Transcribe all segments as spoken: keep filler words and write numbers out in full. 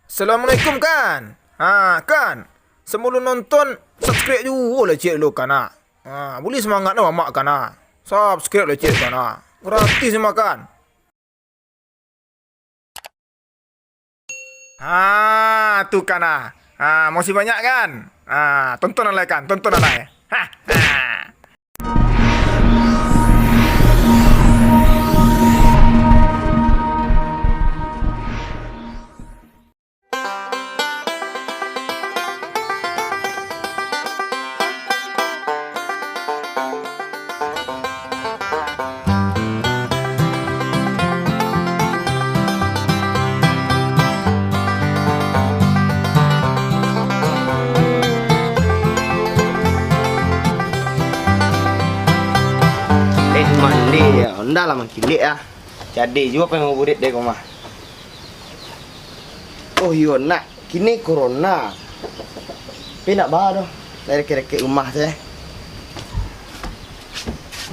Assalamualaikum, kan? Ha, kan? Sabalun nonton, subscribe juo lah ciek dulu, kan, ah. Ha, buliah samangaik no mamak, kan, ah. Subscribe lah ciek, kan, ah. Gratis mah, kan. Ha, tu, kan, ah. Ha, makasih banyak, kan. Ha, tonton lah, kan, tonton lah. Ha, ha. Eh, mandi ya, onda lah mangkilik ah. Jadi juo pangabuburit deh ko mah. Oh iyo nak, kini corona. Tapi nak ba doh, dari deket-deket rumah tu eh.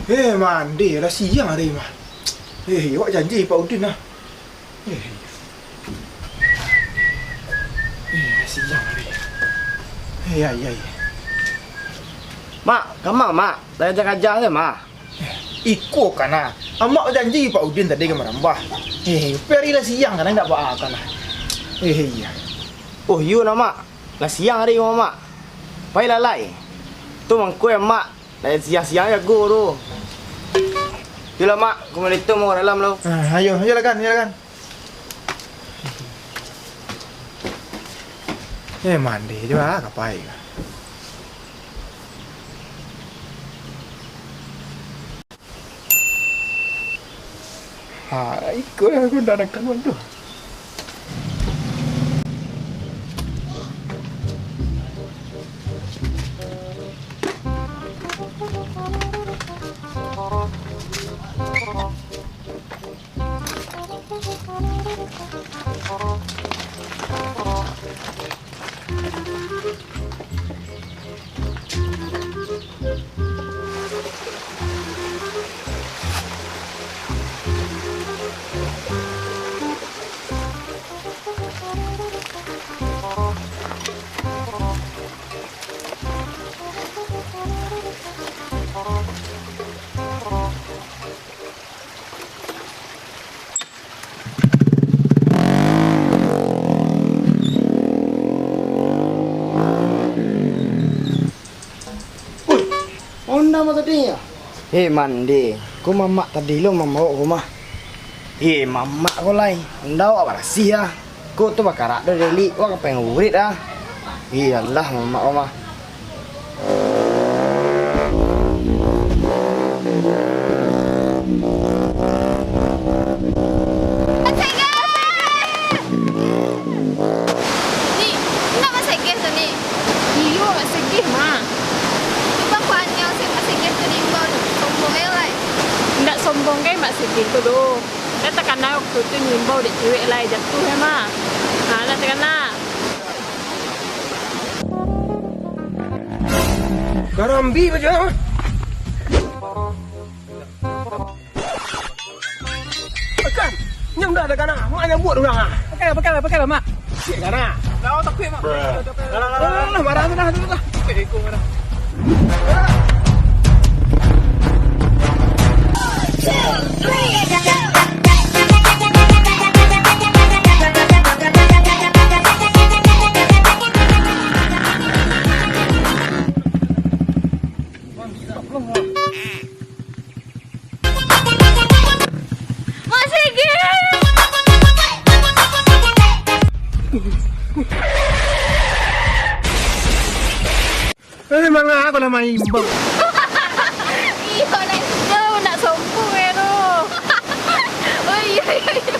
Eh, mandi lah siang hari mah. Eh, awak janji Pak Udin lah. Eh, eh, siang hari. Eh, ai, ai. Mak, kama, Mak? Lah aja-aja se, Mak. Eh, iko, kan, ah. Amak janji Pak Udin tadi ka marambah. Eh, peri lah siang, kan, indak baa, kan, ah. Eh, iya. Oh, iyo nah, Mak. Lah siang hari, Mak. Pai lah lai. Tu mangko, Mak. Nak siang-siang jago tu. Yolah, Mak, akumulito mau ka dalam lo. Ah, ayo, ayo lah kan, ayo lah kan. Eh, mandi je bah, kapai ka. Ha, iko lah aku nak kan tu. Oi, onda mah tadi yo? Eh, mandi. Ko mamak tadi lo mambao ko mah. Eh, mamak ko lai. Onda awak barasiah ah. Ko tu bakarak do dek Eli, wak ka pangabuburit ah. Iyolah, mamak ko mah. Ni, indak Mak Segeh tu, ni? Iyo, Mak Segeh, mah. Itu bang kuanyang si Mak Segeh tu diimbau tu. Sombong aja lai. Indak sombong kai Mak Segeh tu doh. Lah takana waktu tu nyimbau dek cewek lai jatuah, eh, mah. Ha, lah takana. Karambi macam mana? Pakai. Nyam dah ada kana. Mak nyambut urang ah. Pakai, pakai, pakai, Mak. Cik kana. Dah, tak kuat, Mak. Dah, dah, dah, dah, dah. Alah, marah tu dah, tu dah. Eh, ikut marah. Mak Segeh! Eh, manga aku lah main bang. Iyo, nak, nak sombong eh tu. Oh, iyo, iyo, iyo.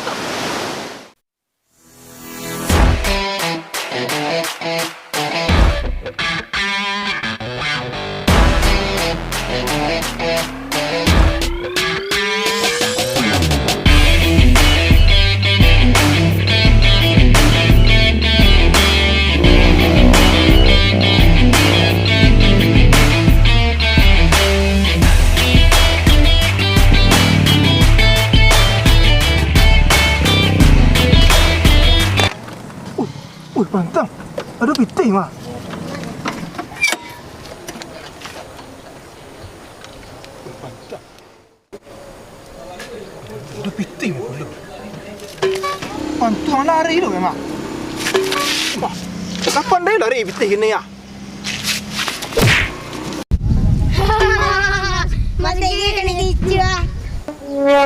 Wih, pantang. Ado pitih mah. Pantang. Ado pitih mah pulo. Pantang lari tu memang. Wah, kapan dai lari pitih kini ya? Mas Tege kena kicua. Eh,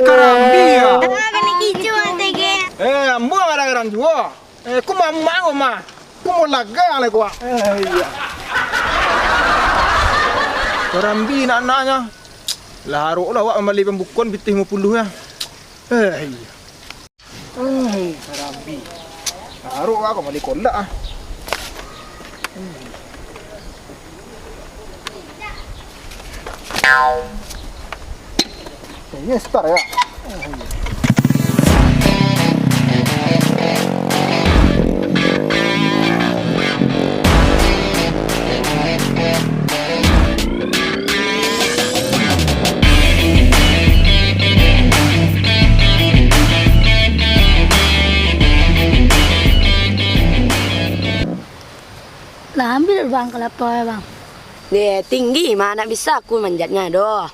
karambia. Ah, kena kicua, Mas Tege. Eh, ambo kadang-kadang juo. Eh, ku mamak ko mah. Ku mau lagang lai ko, ah. Eh, iyo. Karambia nak-naknyo. Lah, arok lah awak mambali pambukon pitih limo puluah, yo. Eh, iyo. Eh, karambia. Arok awak mambali kolak, ah. Ini star ya. Lah, ambiak, Bang, kalapa, Bang. Deh, tinggi mah, ndak bisa aku manjatnya doh.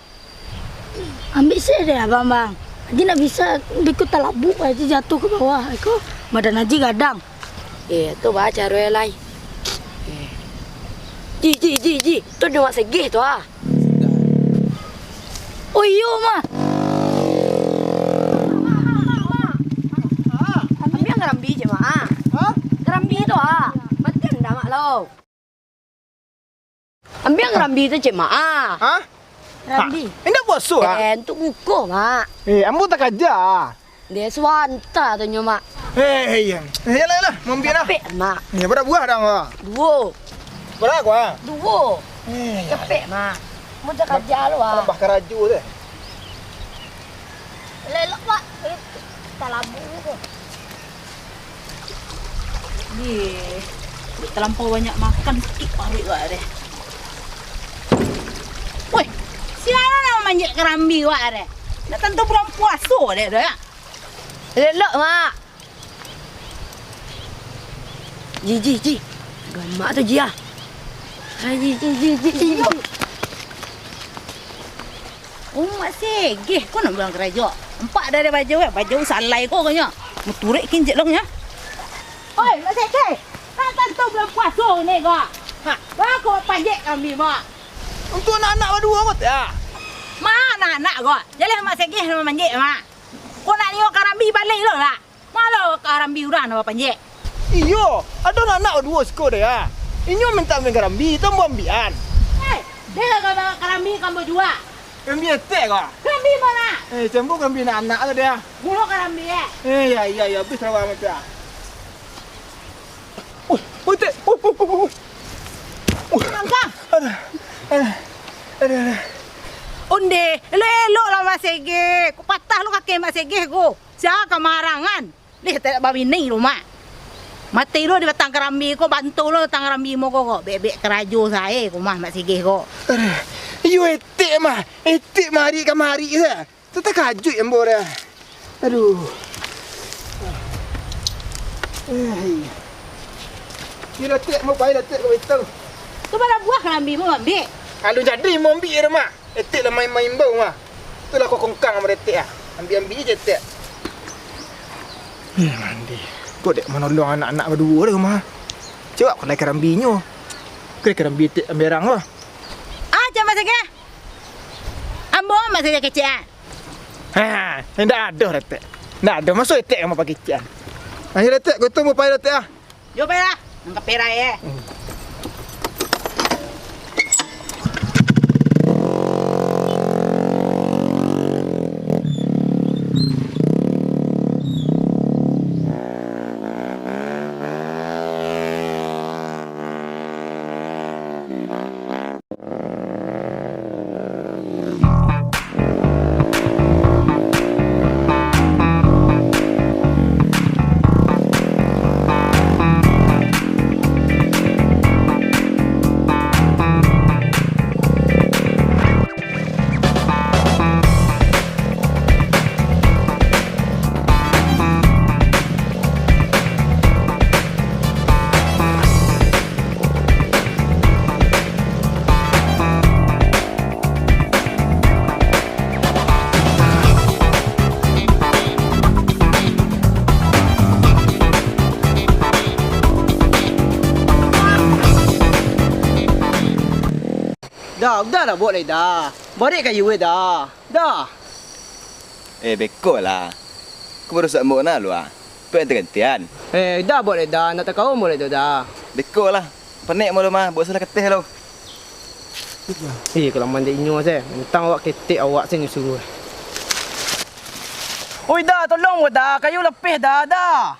Ambiak se deh, Abang, Bang. Aji ndak bisa, beko talabuak aji jatuah ka bawah. Iko, badan aji gadang. Eh, tu ba caro e lai. Eh. Ji, ji, ji, ji. Tu ado Mak Segeh tu, ah. Oh, iyo mah. Ambiak karambia, Mak, ah. Hah? Karambia tu, ah. Mati ndak, Mak, lo? Ambiak karambia tu, Mak, ah. Hah? Karambia. Indak puaso, ah? Eh, untuak buko, Mak. Eh, ambo takaja. Deh, suanta tu nyo, Mak. Eh, eh, iyo. Eh, iyolah, iyolah. Maambiak lah. Capek, Mak. Iyo, bara buah dang, ah? Duo. Bara ko, ah? Duo. Eh, iyo. Capek, Mak. Mau cakap jalo, ah. Tambah karajo tu. Elok-elok, Mak. Eh, talabuak ko. Deh, talampau banyak makan, sakik paruik wak deh. Woi, sia nan manjek karambia wak deh. Ndak tantu bulan puaso deh, doh, ya. Elok, Mak. Ji, ji, ji. Gamak tu, ji, ah. Ah, ji, ji, ji, ji, ji. Oh, Mak Segeh, ko nak pulang karajo. Nampak dari bajau, eh, bajau salai ko, konyo. Muturek kincik lo, konyo. Oi, Mak Segeh, ndak tantu bulan puaso ni ko. Ha, baa ko panjek karambia, Mak? Untuak anak-anak baduo ko, ah. Ma anak-anak ko? Jaleh Mak Segeh nan manjek, Mak. Ko nak nio karambia baleh lo lah. Ma lo karambia urang nan bapanjek? Iyo, ado anak baduo siko deh, ah. Inyo mintak main karambia, tu ambo ambiakan. Eh, deh ka karambia ka ambo jua. Karambia etek ko? Karambia ma? Eh, cam ko karambia anak-anak tu deh, ah. Mulo karambia, eh. Eh, iyo, iyo, iyo, abih sarawak ambo tu, ah. Woi, woi, Tek. Woi, woi, woi, woi. Woi. Bang, Bang. Aduh, aduh, aduh, aduh. Ondeh, elok-elok lah Mak Segeh. Ko patah lo kaki Mak Segeh ko. Sia ka marangan. Deh, tak babini lo, Mak. Mati lo di batang karambia ko, bantu lo batang karambia mo ko, ko. Bek-bek karajo sae ko mah Mak Segeh ko. Aduh, iyo etek mah. Etek mari kamari sa. Tatakajuik ambo dah. Aduh. Eh. Iyo lah, Tek, ambo pai lah, Tek, ka bintang. Tu bara buah karambia mo ambiak? Alun jadi mo ambiak dah, Mak. Etek lah main-main bau, Mak. Tu lah ko kongkang ambo etek ah. Ambiak-ambiak je, Tek. Eh, mandi. Kok dek manolong anak-anak baduo dah, Mak. Cawak ko lai karambinyo. Ko lai karambia etek amberang ko. Ah, cak Mak Segeh. Ambo Mak Segeh kecek ah. Ha, indak ado, Retek. Indak ado, masuak etek ka mapakecekan. Ayo, Retek, gotong bapai, Retek, ah. Yo, pai lah. Nang ka perai, eh. Hmm. Da, uda lah, Bok, lai, da. Barek kayu, eh, da. Da. Eh, beko lah. Ko baru sak mok na lu, ah. Pek ganti-gantian. Eh, da, Bok, lai, da. Nak takawa, Bok, lai, da. Beko lah. Panek malu mah, Bok, salah keteh lo. Eh, kalaman dek inyo se. Mentang awak ketek, awak se nyo suruah. Oi, da, tolong, Bok, da. Kayu lapeh, da, da.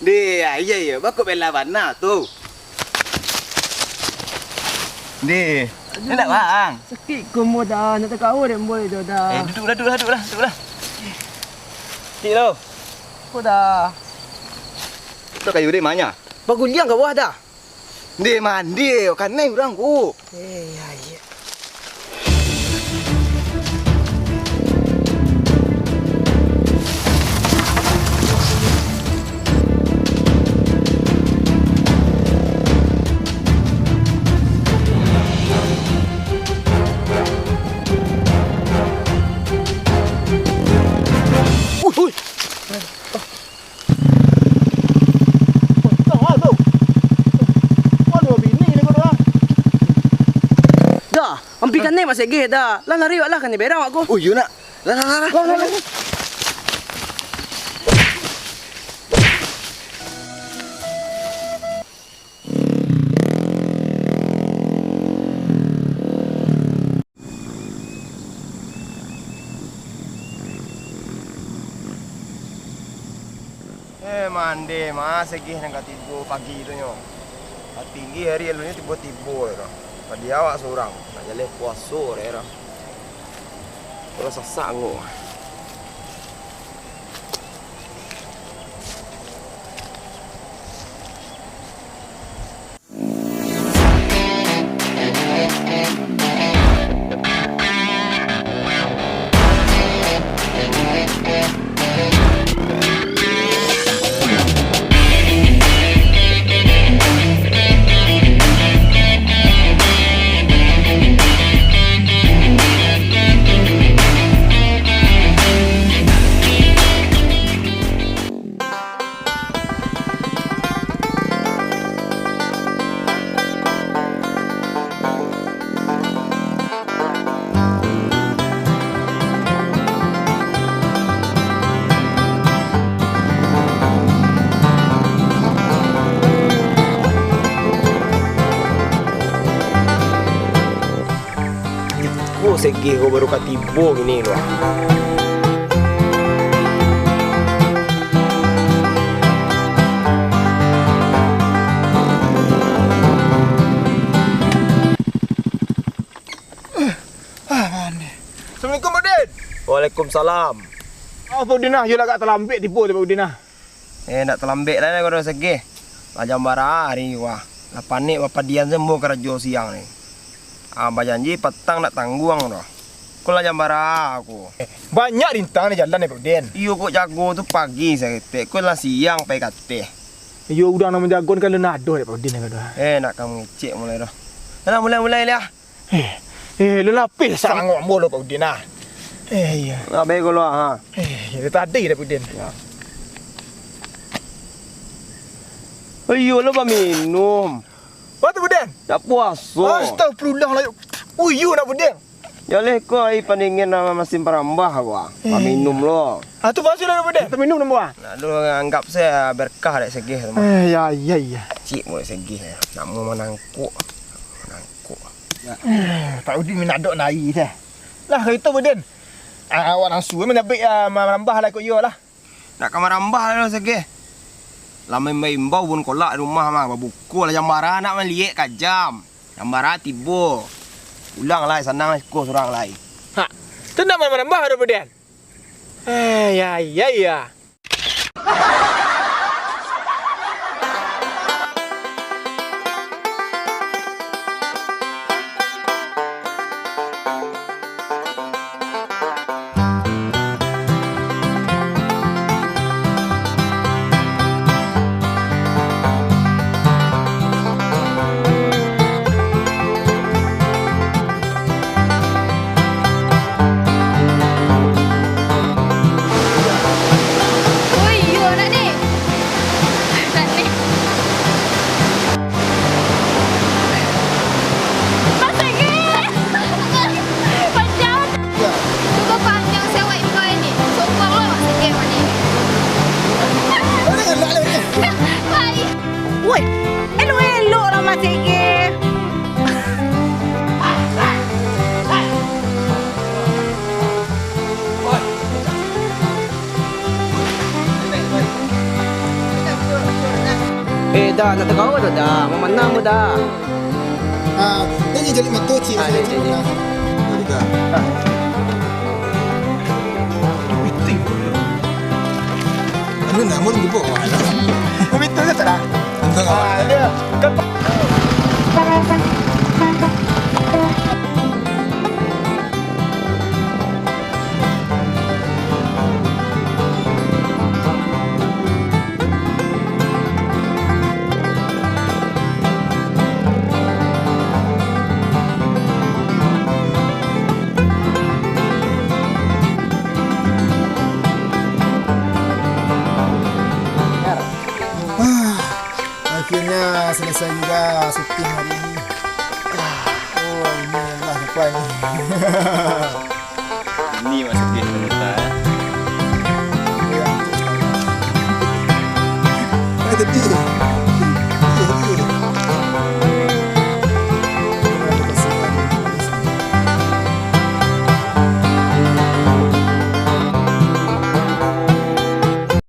Deh, ah, iya, iya, bako bela bana tu. Deh, ni nak bang. Sakik ko, Bok, da. Nak takawa dek Bok lai, da. Eh, duduklah, duduklah, duduklah, duduklah. Sakik lo. Ko, da. Tu kayu dek manya? Baguliang ka bawah, da. Deh, mandi, kanai urang ko. Eh, ya, ya. Ui, ui. Dah, ampikan ni masih geh dah. Lah lari wak lah, kan berang wak ko. Oh, iyo nak. Lah, lah, lah, lah. Lah, lah, lah. Eh, mande mah segeh nan ka tibo pagi tu nyo. Lah tinggi hari alun nyo tibo-tibo ero. Padi awak surang, nak jaleh puaso ero. Terus sasak angok. Ko segeh ko baru ka tibo kini lo. Ah, mandi. Assalamualaikum, Pak Udin. Waalaikumsalam. Ah, Pak Udin ah, yo lah agak talambek tibo tu, Pak Udin ah. Eh, ndak talambek lai ko do segeh. Lah jam bara hari ko ah. Lah panek bapadian se ambo karajo siang ni. Ah, bajanji patang ndak tangguang doh. Ko lah jam bara ko. Eh, banyak rintangan di jalan ni, Pak Udin. Iyo, kok jago tu pagi saketek, ko lah siang pai kateh. Iyo, urang nan manjago ni kan lun ado dek Pak Udin ko doh. Eh, nak ka mangecek mulai doh. Nah, mulai, mulai lah. Eh, eh, lun lapeh sasak angok ambo lo, Pak Udin ah. Eh, iyo. Abih ko lo, ha. Eh, iyo, tadi dah, Pak Udin. Yo. Oh, iyo lo baminum. Wah, tu, Pak Udin. Dak puaso. Astagfirullahaladzim. Oh, iyo, nak, Pak Udin. Jaleh ko ai pandingin nan masin parambah ko ah. Eh. Baminum lo. Ah, tu baso lo, Pak Udin. Tu minum, Pak. Nak dulu anggap se berkah dek segeh tu mah. Eh, yo, yo, yo. Cik mulai segeh. Nak mau manangkuk. Manangkuk. Eh, Pak Udin minadok nai se. Lah, kaitu, Pak Udin. Ah, awak nafsu, eh, manyabik, ah, ma-, marambah lah, kok iyo lah. Nak ka marambah lah, segeh. Lah maimbau-imbau, bun kolak di rumah mah, babuko lah jam bara, nak maliek ka jam. Jam bara tibo. Pulang lai, sanang lah siko surang lai. Ha, tu nak marambah ado, Pak Udin? Eh, ya, ya, ya. Oi, yo nak ni. Eh, dah, nak tagawa tu dah. Mamanam tu dah. Ah, dia ni jadi mato cik. Ah, saya dia, cik dia, dia. Mamanam. Dia juga. Ah. Anu, namun di bawah. Kau betul ke tak dah? Betul. Ah, dia. Ah, akhirnya selesai juga syuting hari ini. Ah, oh, ini lah sampai ni. Ini maksudnya cerita, eh. Iya. Eh, tapi